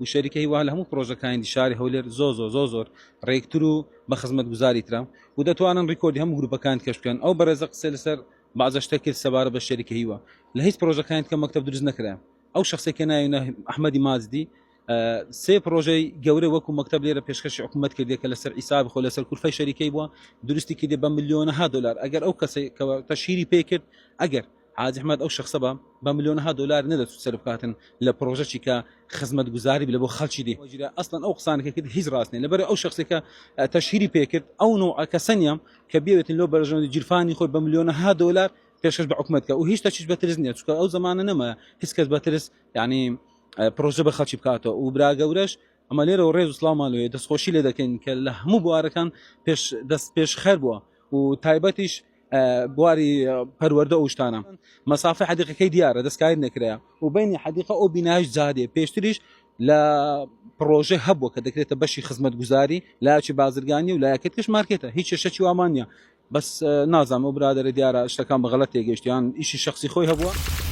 و شەریکە هیوا لە هەموو پرۆژەکانی شاری هەولێر زۆ زۆ زۆ زۆر ڕێکتر و بە خزمەتگوزاری ترە و دەتوانن ڕیکۆردی هەموو گروپەکان کەش بکەن. ئەو بەڕێزە قسەی لەسەر بەعزە شتە کرد سەبارەت بە شەریکە هیوا لە هیچ پرۆژەکانی کە مەکتەب دروست نەکرا. ئەو شخصێک کە ناوی ئەحمەدی مازدی سێ پرۆژەی گەورە وەکو مەکتەب لێرە پێشکەشی حکوومەت کردێ کە لەسەر حیساب خۆ لەسەر کورفەی شەریکەی بووە دروستی کردێ بە ملیۆنەها دلار. ئەگەر ئەو کەسێک کە تەشهیری پێ کرد، ئەگەر حاجی ئەحمەد ئەو شخصە بە بە ملیۆنەها دلار نەدەچوو سەر بکاتن لە پرۆژەکی کە خزمەتگوزاری لە بۆ خەڵکی دێ. ئەسڵەن ئەو قسانەکە کرد هیچ ڕاست نیە، لەبەر ئەو شخصێکە تەشهیری پێ کرد ئەو نوعە کەسە نییە کە بێتن لۆ بەرژەوەندی گیرفانی خۆی بە ملیۆنەها دلار پێشکەش بە حکوومەت کە و هیچ تەشیش بە ترس نییە، چونکە ئەو زمانە نەما هیچ کەس بە ترس یعنی پرۆژە بە خەڵکی بکاتەوە. و برا گەورەش ئەمە لێرەوە ڕێز و سڵاومان لێ دەستخۆشی لێ دەکەین کە لە هەموو بوارەکان پێش دەست پێش خەر بووە و تایبەتیش بواری پەروەردە ئەو شتانە. مەسافە حەدیقەکەی دیارە دەستکاری نەکرایە و بینی حەدیقە ئەو بینایش جادێ پێشتریش لە پرۆژە هەبووە کە دەکرێتە بەشی خزمەتگوزاری لایەکی بازرگانی و لایەکەتکەش مارکێتە، هیچ کێشەکی وامان نییە. بەس نازانم ئەو برادەرە دیارە شتەکان بە غەڵەت تێگەیشتیان ئیشی شخصی خۆی هەبووە.